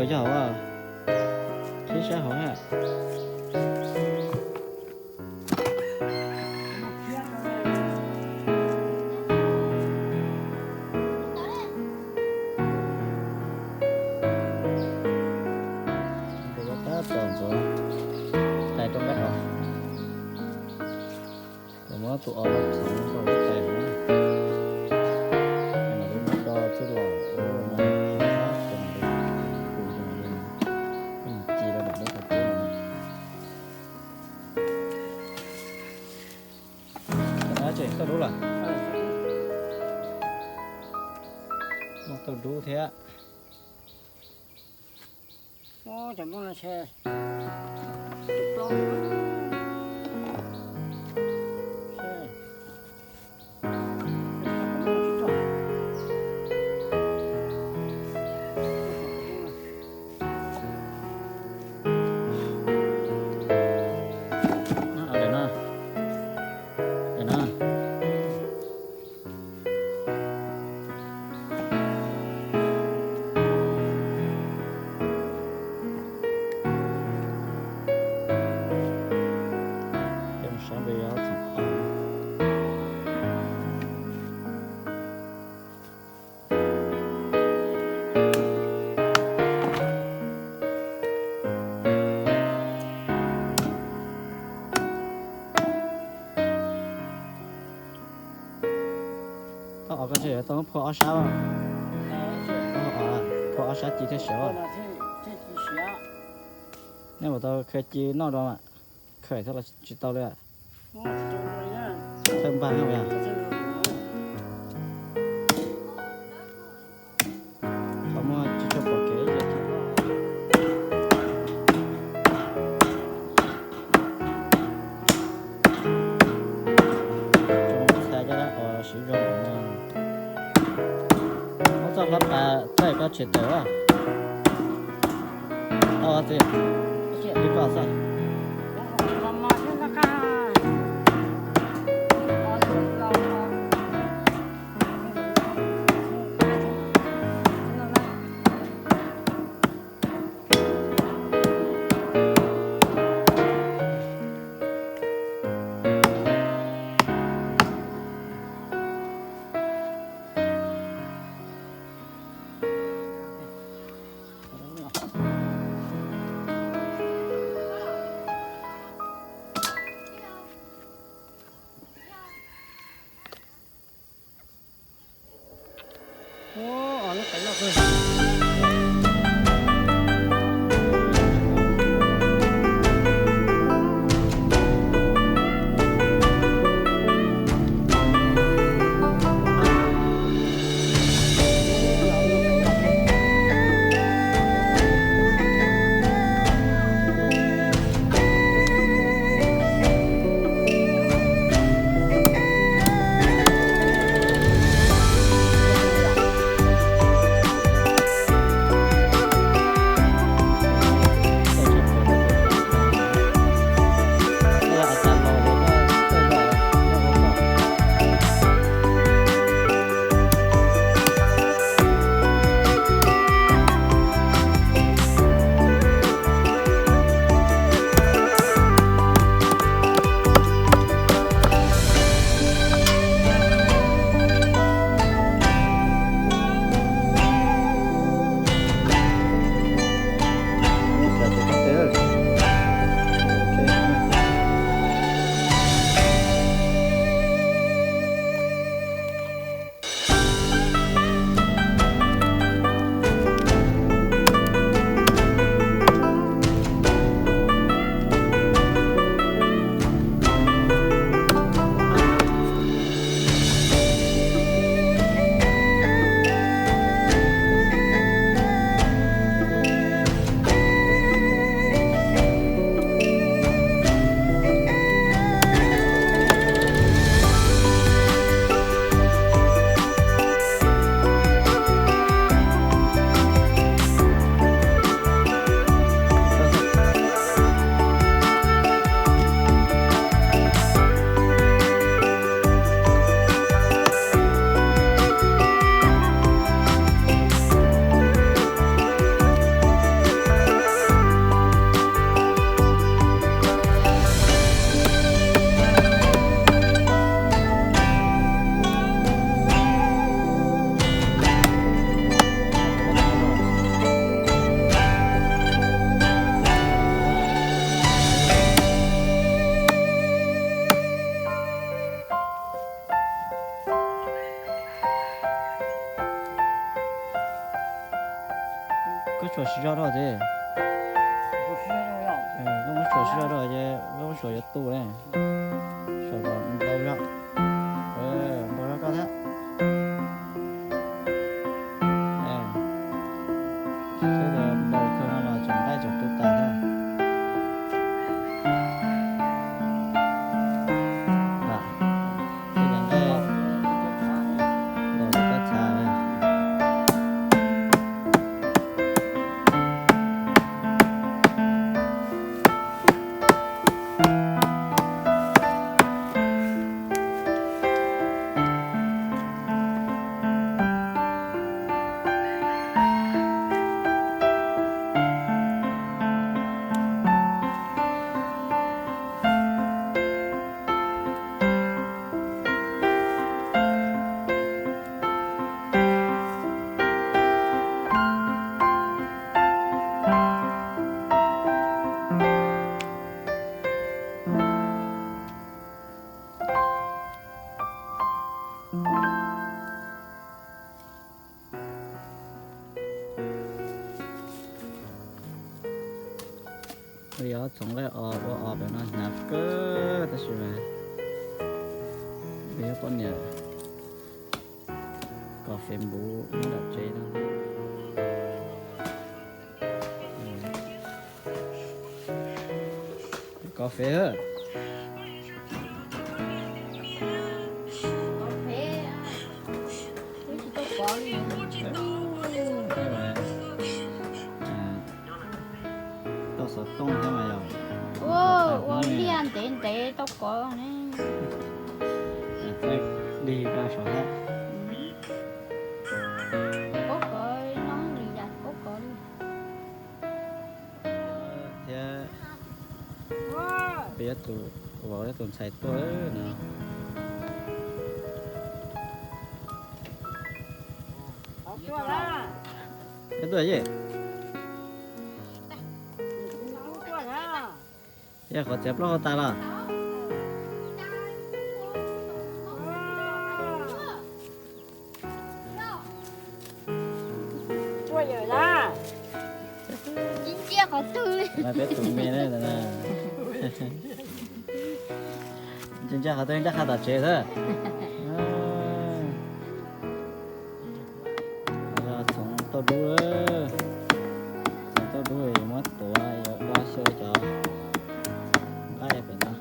Yog, qhib sab hauv na. Tab tom ntxuav tais rau nqaij os. Kuv muab tus os no txhoov rau lub tais no. Mam li muab do txij los ua no, kuv ci rau nram lub tais teb no. Cov no tseem tauj dub lawm. Muaj tauj dub thiab. Tau os, koj tseem yuav tau phua ob sab, phua ob sab ci thiaj siav. Nej ua tau khaws ci noj rau mas, khaws thiab los tsis tau li. Thawj npaj na. Qhov muag tsis tshua pom kev. Txhais cov dab qos siv zoo no. Muab txoj hlab pas txaij koj tsev tawm. Tau txiv, li koj xwb. Koj suam siv zog rau ces, koj muab suam siv zog rau ces koj muab suam yuav tu ne. Suam kom npau zog, npau zog koj thiab. Npau kawg no los tseem nqaij tseem tu tas thiab. Tej cov nqaij los koj txhav. Yog txhoov nqaij os, ua os pem no hnyav kawg tab sis mas peb poj niam kos fes npuv nyob nram tsev no. Kos fes. Tau xov tooj thiab mas yog. Ua liaj ntev ntev tau kov ne. Dig rau saud thiab. Paub kov no li yam paub kov li. Thiab peb yuav tus, ua tus ntxhais tuaj no. Peb tuaj ye. Yog qhov txiav plaub hau tas los. Ntsia qhov twg li. Peb tus me na. Ntsia ntsia qhov twg, ncaj qha tom tsev xwb. Txhoov tauj dub, txhoov tauj dub muab tuav yuav do xyaw cov nqaij pem no.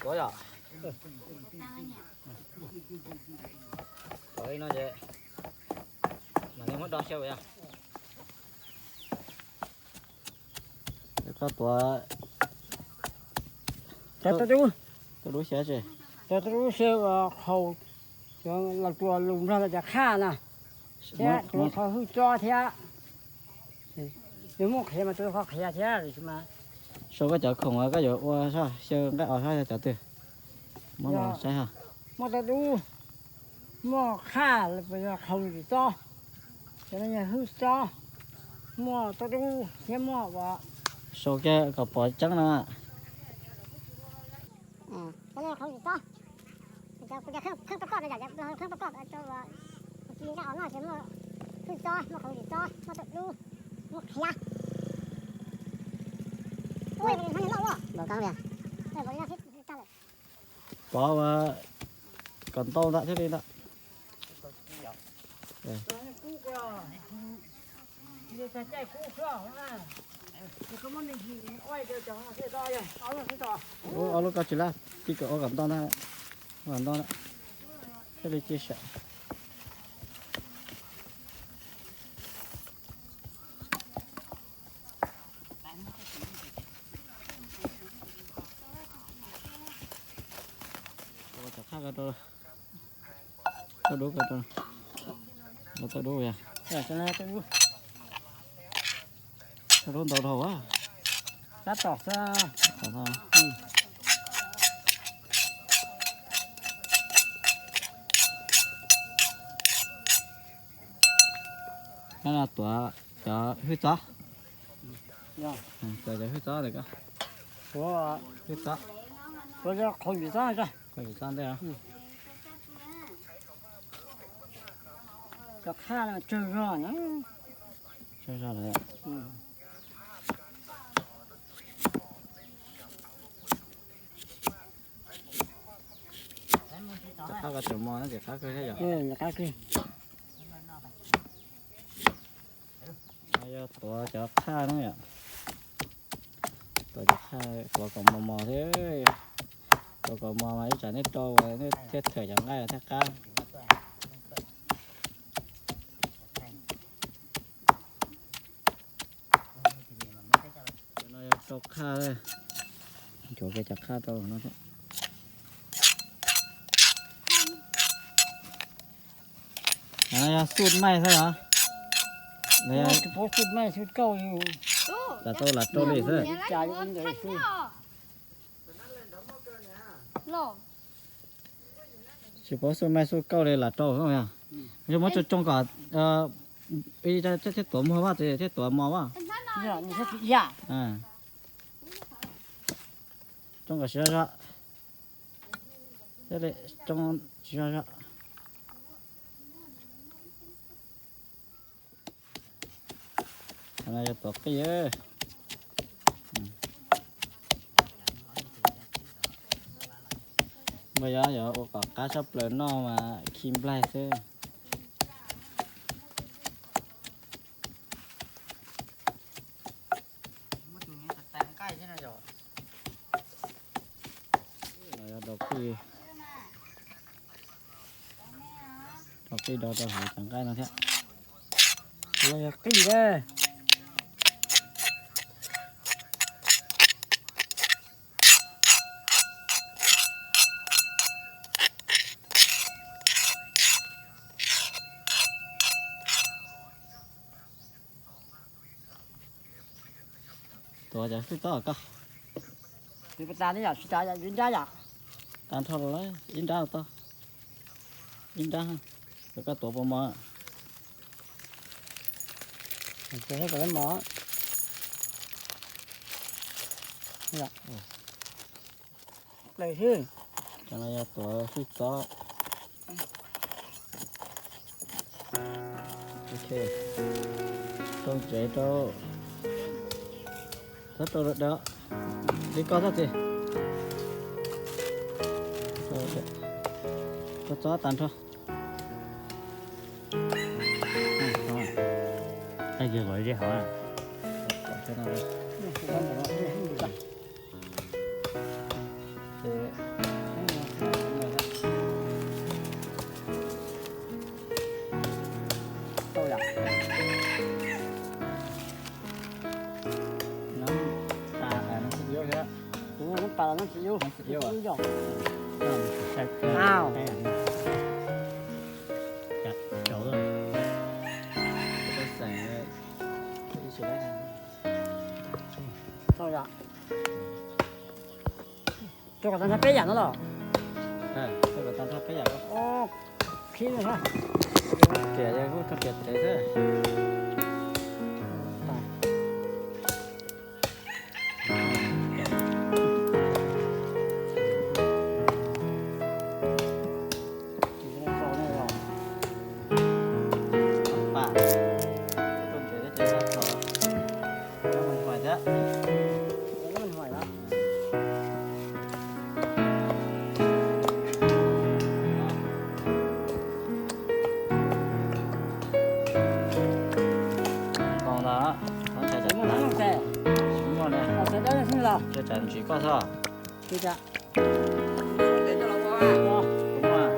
Kuv yom. Kuv no ces mam li muab do xyaw yom. Koj tuav tau dub, tau dub xyaw tsis, tau dub xyaw qhaus, los tua lus nrog cov qhaj na, thiab tus qhov hwj tsob thiab. Yog muaj qhiav mas tus qhov qhiav thiab. Sau koj cov khoom uas koj yuav ua soj, xyaw nqaij os soj yog cov twg? Muab los saib ha. Muaj tau dub, muaj qhaj, qhaus tsis tsob, cov no yog hwj tsob, muaj tau dub thiab muaj ua. Sau kiag kom pom tseeb no. Cov no qhaus tsis tsob, kuv cov kheej pab koj, kheej pab koj rau ua, nqaij os noj ces muaj hwj tsob, muaj qhaus tsis tsob, muaj tau dub, muaj qhiav. Pov ua kom ntau ntawm thiaj li ntawm. Ua ob lub koj tsis laj, tib kom ua kom ntau ntawm, kom ntau ntawm. Thiaj li cia sam. Ua cov qhaj ko rau, tauj dub ko rau, tauj dub yog, tauj dub ntau dhau a. Tab tom xwb. Tuav cov hwj txob, tuav cov hwj txob lawm ko. Hwj txob, qhov yus txob, qhov yus txob ntej. Cov qhaj no tsawg zog na. Tsawg zog lawm. Cov qhaj ko tseem mos no ces qab kawg thiab yom. Qab kawg. Yog tuav cov qhaj no yom. Tuav cov qhaj, tuav kom mos mos thiab. Tuav kom mos mas ib tsam nej rau nej thiaj them cov nqaij thiaj qab. Cov no yog rau qhaj, nchuav kiag cov qhaj rau no thiab. Yog xub maij xwb los? Tsis paub xub maij xwb kauj li. Lam tau lam rau li xwb. Tsis paub xub maij xub kauj li lam rau xwb yog. Yog muab tsoo tsoo kom ib thiab tuav muag vaj txiv thiab tuav mos vaj. Tsoo kom siv zog zog. Thiaj li tsoo siv zog zog. Qhov no yog tuav qij. Npawg Yob yuav ua kom qab tshaj plaws noj mas khi nplaig xwb. No yog rau qij, rau qij rau rau hauv cov nqaij no thiab. No yog qij. Tuav cov hwj txob ko. Tsis tas li yom, tsis tas yom, ib nrab yom. Tag nrho los ib nrab los tau. Ib nrab, koj tuav puas mos? Kom mos. Plaws xwb. Cov no yog tuav hwj txob. Ok. Rau ntsev rau. Txhob rau dawb, li koj txhob txiv. Koj txob tag nrho. Tag kis kom ze hov na. Tus no pas los no tsis yus, tsis yus yom. Au. Tau yom. Rau kom tag nrho peb yam no los? Rau kom tag nrho peb yam. Khib no ha. Tias yog kuj rau tias tev xwb. Muaj ne, tsis tsam ntsis koj xwb. Kuv muaj.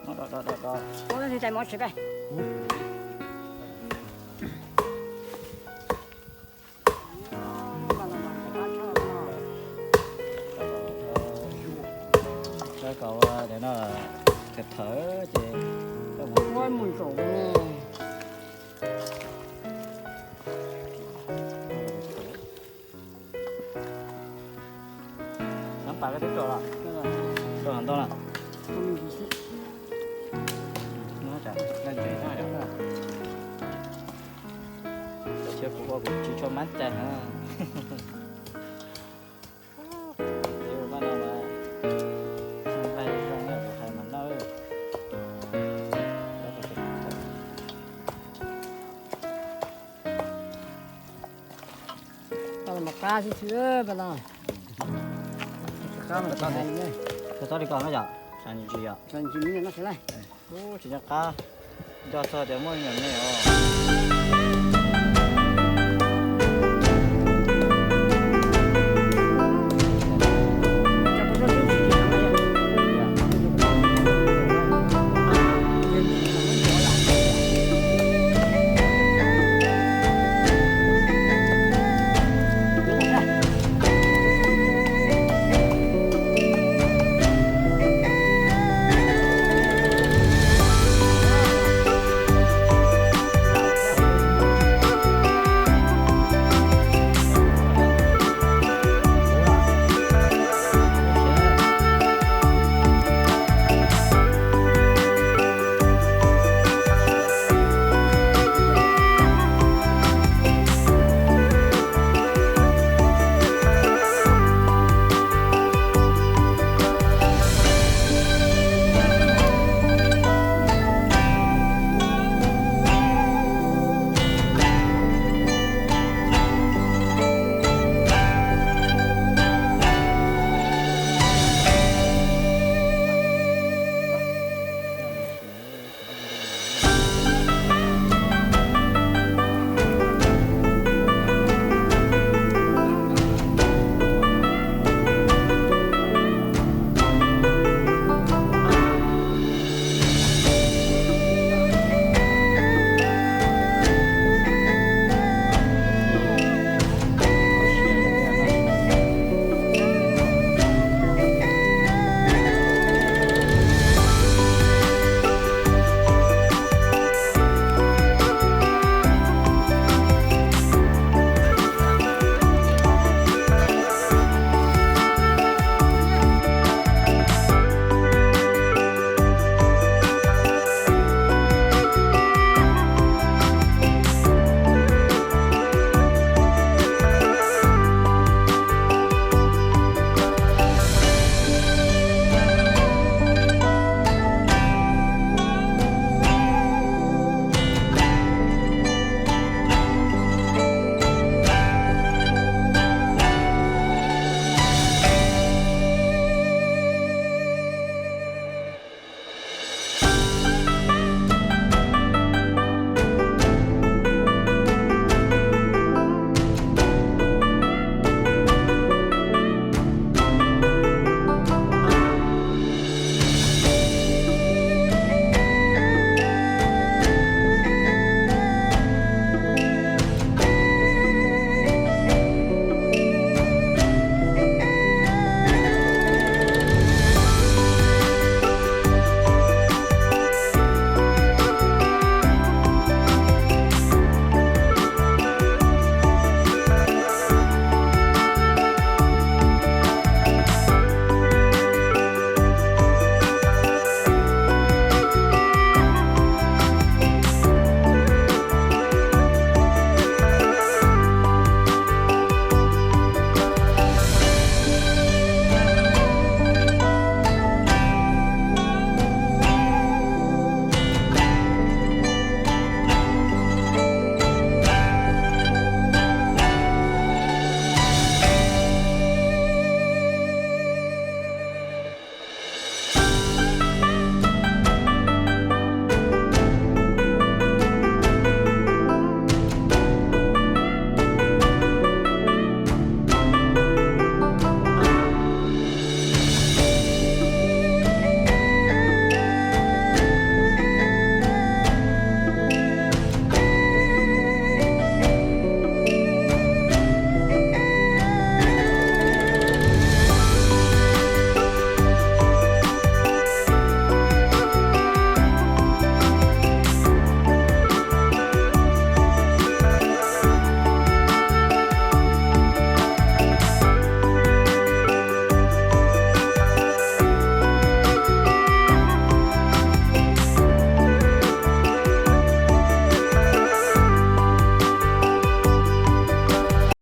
Ua tus tais mov tsis pe. Rau kom ua no thawm thawm ces ua mus zaum ne. Nab pas koj twb rau los? Rau hov ntau lawm. Tab sis kuv ua kuv tsis tshua mab cai na. Ces ua no mas nqaij zoo na, kuv hais mas nawb. Tau los mas qab xwb xwb pas los. Tsis qab mas tsis hais li. Tau txob li ko na yom, xav ntsis yom. Xav ntsis li no xwb lauj. Ub, tsis nyob qab, nco txog tias muaj nyuam me os.